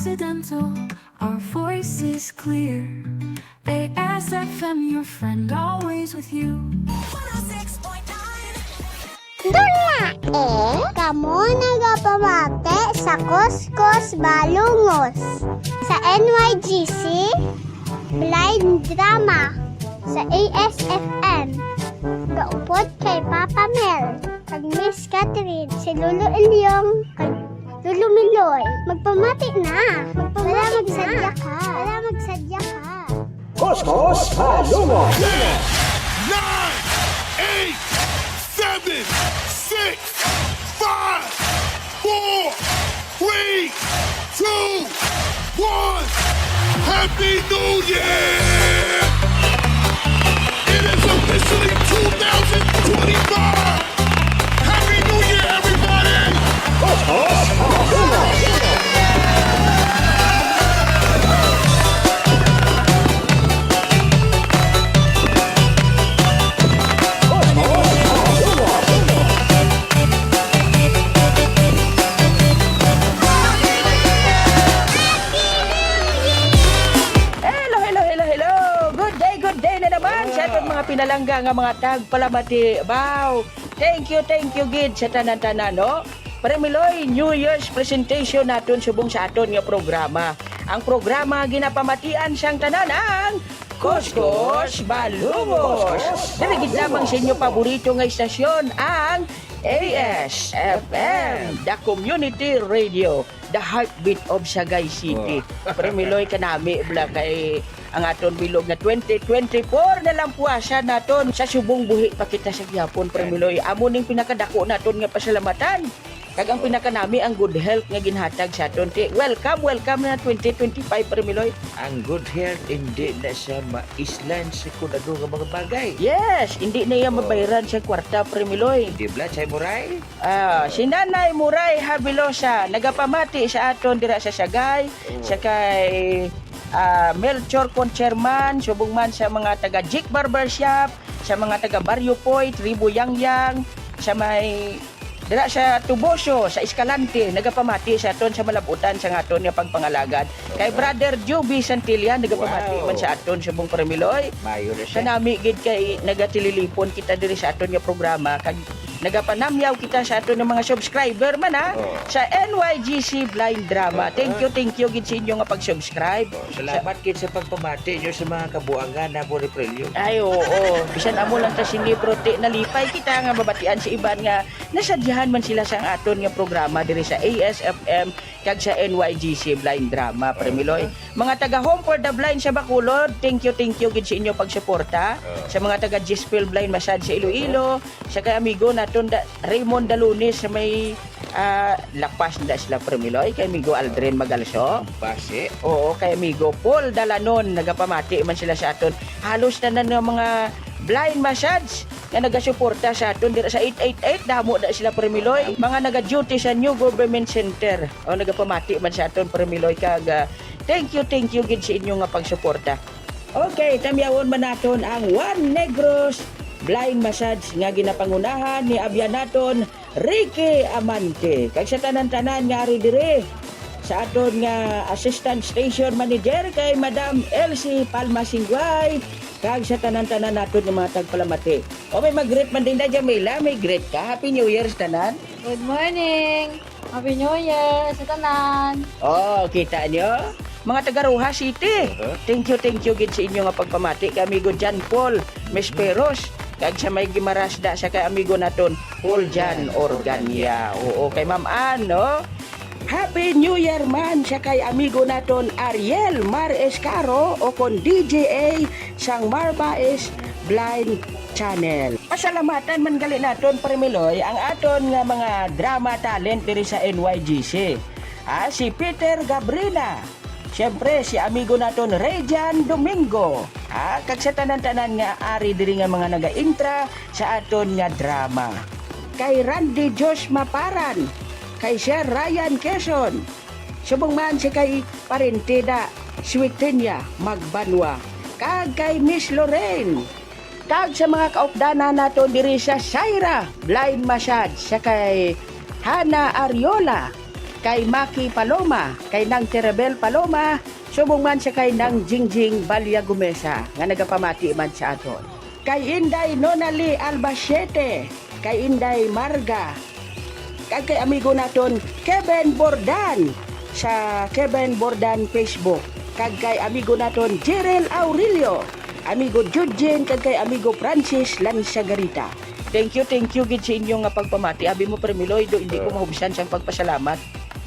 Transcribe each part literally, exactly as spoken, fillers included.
accidental. Our voice is clear. A S F M, your friend, always with you. Dula, eh, kamo nagapamati sa Kuskus Balungos sa N Y G C Blind Drama sa A S F M. Kaupod kay Papa Mel kag Miss Catherine, si Lolo Ilyong kag Lolo Miloy. Magpamati na. Magpamati na. Wala magsadya ka. Wala magsadya ka. Kuskus Balungos. Nine, eight, seven, six, five, four, three, two, one. Happy New Year! It is officially two thousand twenty-five. Happy New Year, everybody! Hello, hello, hello, hello! Good day, good day na naman sa aton mga pinalangga nga mga tagpalamati. Wow! Thank you, thank you gid sa tanan-tanan, no? Pare Miloy, New Year's presentation naton subong sa aton nga programa. Ang programa ginapamatian sang tanan ang Kuskus Balungos. Diri gid lamang sa inyo paborito nga istasyon, ang A S F M, the community radio, the heartbeat of Sagay City. Pare Miloy, kanami bala kay ang aton bilog nga twenty twenty-four na lang puwasa naton. Sa subong buhi pa kita sa gihapon, Pare Miloy. Amo ning pinakadako naton nga pasalamatan. Kag ang pinakanami ang good health nga ginhatag sa aton. Ti, welcome, welcome na twenty twenty-five, Pare Miloy. Ang good health, hindi na siya maislan sa kun ano nga mga bagay. Yes, hindi na iya mabayran sa kwarta, Pare Miloy. Di ba, Chay Muray? Ah, si Nanay Muray Habilosa, nagapamati sa aton dira sa Sagay, sa kay, ah, Melchor Concherman, subong man sa mga taga Jik Barbershop, sa mga taga Barrio Poy, Tribo Yangyang, sa may dira sa Tuboso, sa Escalante, nagapamati sa aton sa malab-utan sa aton nga pagpangalagad. Kay Brother Joby Santillan, nagapamati Wow. man sa aton subong, Pare Miloy. Mayo na siya. Kanami gid kay nagatililipon kita diri sa aton nga programa, kag nagapanamyaw kita sa aton nga mga subscriber man, ha, Oo. sa N Y G C Blind Drama. Oo. Thank you, thank you gid sa inyo nga pag-subscribe. Oo, salamat gid sa pagpamati nyo sa mga kabuangan na mo ni Prelyo. Ay, oo. Bisan amo lang ta sini, pero ti, nalipay kita nga mabatian sa iban nga nasadyahan man sila sa aton nga programa diri sa A S F M kag sa N Y G C Blind Drama, Pare Miloy. Mga taga Home for the Blind sa Bacolod, thank you, thank you gid sa inyo pagsuporta. Oo. Sa mga taga Gispel Blind Massage sa Iloilo, sa kay amigo naton da, Raymond Dalunes sa may, ah, La Paz na sila, Pare Miloy, kay amigo Aldrin Magalso. Pasi. Oo, kay amigo Paul Dalanon, nagapamati man sila sa aton. Halos tanan nga mga blind massage nga nagasuporta sa aton dira sa eight eight eight, damo na sila, Pare Miloy. Mga naga-duty sa New Government Center, o, nagapamati man sa aton, Pare Miloy, kag, ah, thank you, thank you gid sa inyo nga pagsuporta. Okay, tamyawon man naton ang Juan Negros Blind Massage nga ginapangunahan ni abyan naton Ricky Amante, kag sa tanan-tanan nga ari diri, sa aton nga assistant station manager kay Madam Elsie Palma Singway, kag sa tanan-tanan naton nga mga tagpalamati. O, may mag-greet man din na, Jamila, may greet ka. Happy New Year sa tanan. Good morning! Happy New Year sa tanan! Oh, kita nyo? Mga taga Roxas City. Uh-huh. Thank you, thank you gid sa inyo nga pagpamati kay amigo John Paul Mesperos, kag sa may Guimaras da sa kay amigo naton Paul Jan Organia. Oo, kay Ma'am Ann, no? Happy New Year man sa kay amigo naton Ariel Mar Escaro o kon D J A sang Marba is Blind Channel. Pasalamatan man gali naton, Pare Miloy, ang aton nga mga drama talent diri sa N Y G C. Ah, si Peter Gabrina, siyempre, si amigo naton Rejan Domingo, ha, kag sa tanan-tanan nga ari diri nga mga naga-intra sa aton nga drama. Kay Randy Josh Maparan, kay Sir Ryan Quezon, subong man si kay Parentida Suitinia Magbanwa, kag kay Miss Lorraine, kag sa mga kaupdanan naton diri sa Saira Blind Massage, sa kay Hana Ariola, kay Maki Paloma, kay Nang Terabel Paloma, subong man siya kay Nang Jingjing Balya Gomesa, nga nagapamati man sa aton. Kay Inday Nonali Albacete, kay Inday Marga, kag kay amigo naton Kevin Bordan sa Kevin Bordan Facebook, kag kay amigo naton Jirel Aurelio, amigo Judgin, kag kay amigo Francis Lansagarita. Thank you, thank you gid sa inyo nga pagpamati. Abi mo, Pre Miloy, do, hindi ko Ah. mahubsan sang pagpasalamat.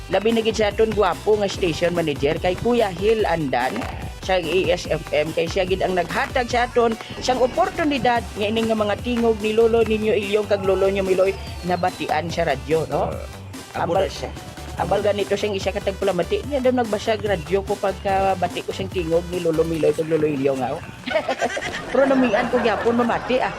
Labi na gid sa aton gwapo nga station manager kay Kuya Hil Andan sa A S F M, kay siya gid ang naghatag sa aton sang oportunidad nga ining nga mga tingog ni Lolo ninyo Ilyong kag Lolo nyo Miloy nabatian sa radyo, no? Ah, amo Ambal, na siya. Ambal ganito siyang isa ka tagpalamati. Niya daw nagbasag radyo ko pagkabati ko siyang tingog ni Lolo Miloy kag Lolo Ilyong, aw. Pero namian ko gyapon mamati, ah.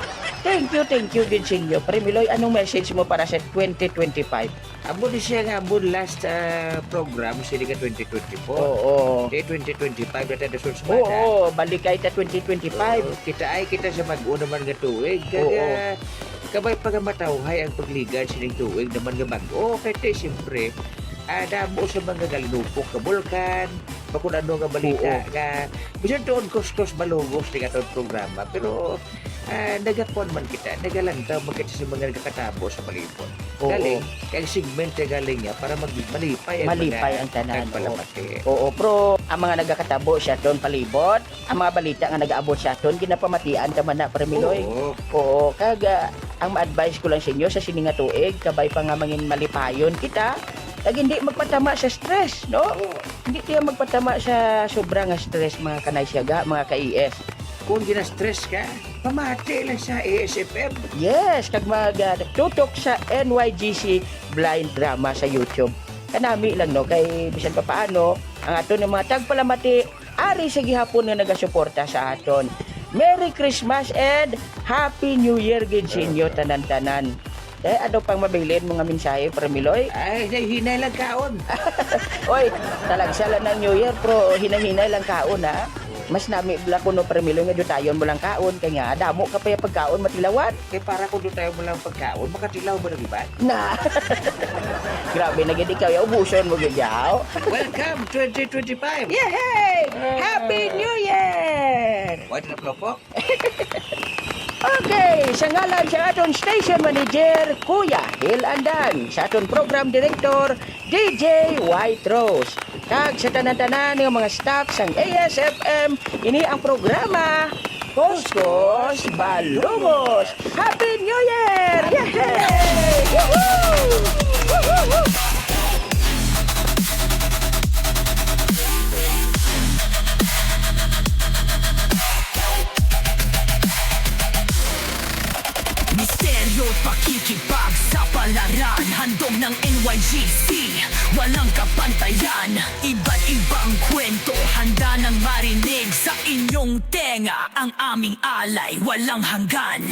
Thank you, thank you gid sa inyo. Pre Miloy, anong message mo para sa twenty twenty-five? Amo ni siya nga amo last, ah, program sini ka twenty twenty-four. Oo. Kay twenty twenty-five na tayo sa Oo, balik kay ta twenty twenty-five. Oo, kita ay kita sa bag-o naman nga tuig. Kag, Oo. ah, kabay pa nga matawhay ang pagligad sining tuig naman nga bag-o. Kay ti, siyempre, ah, damo sa mga galnupok nga bulkan, bakun ano nga balita Oo. nga bisan tuon kuskus malugos ni atong programa. Pero, ah, nagakuan man kita, nagalantaw man kita sa mga nagakatabo sa palibot. Oo. Galing, kay segment kay galing niya para mag-, malipay ang Malipay mga ang tanan, oo. nagpalamati. Oo, pero ang mga nagakatabo sa aton palibot, ang mga balita nga nagaabot sa aton, ginapamatian ta man na, Pre Miloy. Oo. Oo, kag, ah, ang ma-advise ko lang sa inyo sa sini nga tuig, kabay pa nga mangin malipayon kita, kag hindi magpatama sa stress, no? Oo. Hindi tayo magpatama sa sobra nga stress, mga kanay siyaga, mga ka-E S. Kung gina-stress ka, pamati lang sa A S F M. Yes, kag mag, ah, tutok sa N Y G C Blind Drama sa YouTube. Kanami lang, no, kay bisan pa paano, ang aton nga mga tagpalamati, ari sa gihapon nga nagasuporta sa aton. Merry Christmas and Happy New Year gid sa inyo tanan-tanan. Eh, ano pang mabilin mo nga mensahe, Pre Miloy? Ay, hinay-hinay lang kaon. Oy, talagsa lang ng New Year, pero hinay-hinay lang kaon, ha? Mas nami bala kuno, Pre Miloy, nga dutayon mo lang kaon, kay nga, damo ka pa yung pagkaon, matilawan. Kay para kung dutayon mo lang pagkaon, makatilaw ba ng iba? Na. Grabe na gid ikaw, ya, ubuson mo gid, yaw. Welcome, twenty twenty-five! Yehey! Ah. Happy New Year! Why did I blow Okay, sa ngalan sa aton station manager, Kuya Hil Andan, sa aton program director, D J White Rose, kag sa tanan-tanan nga mga staff sang A S F M, ini ang programa, Kuskus Balumos. Happy New Year! Yehey! Woohoo! Woohoo! Misteryo, pakikipagsapalaran, handog ng N Y G C, walang kapantayan. Iba't ibang kwento, handa nang marinig sa inyong tenga. Ang aming alay, walang hanggan.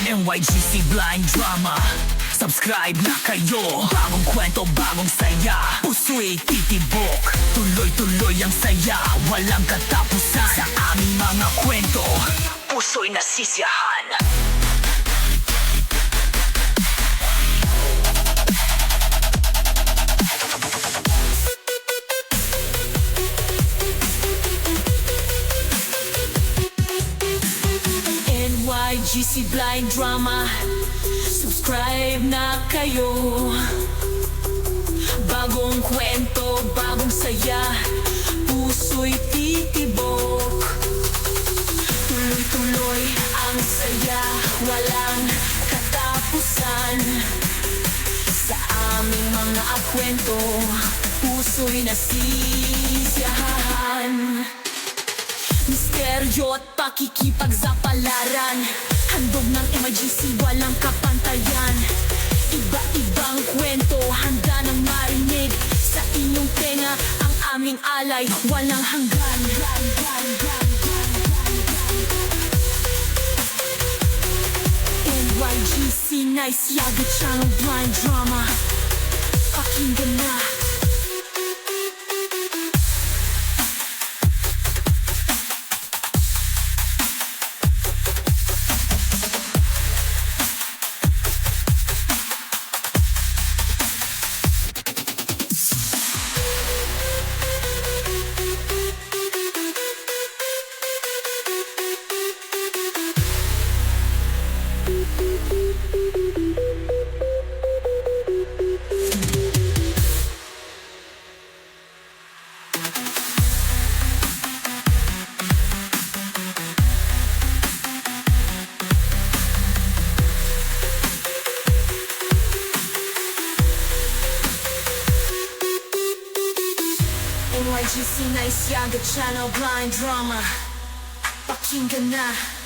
N Y G C Blind Drama. Subscribe na kayo. Bagong kwento, bagong saya. Puso'y titibok. Tuloy-tuloy ang saya. Walang katapusan. Sa aming mga kwento, puso'y nasisiyahan. N Y G C Blind Drama, subscribe na kayo. Bagong kwento, bagong saya, puso'y titibok. Tuloy-tuloy ang saya, walang katapusan. Sa aming mga kwento, puso'y nasisiyahan. Misteryo at pakikipagsapalaran. Handog ng M I G C, walang kapantayan. Iba-ibang kwento, handa nang marinig. Sa inyong tenga, ang aming alay, walang hanggan. N Y G C Nice Yaga Channel Blind Drama. Pakinggan na. G C Nice Yaga Channel, Blind Drama. Pakinggan na.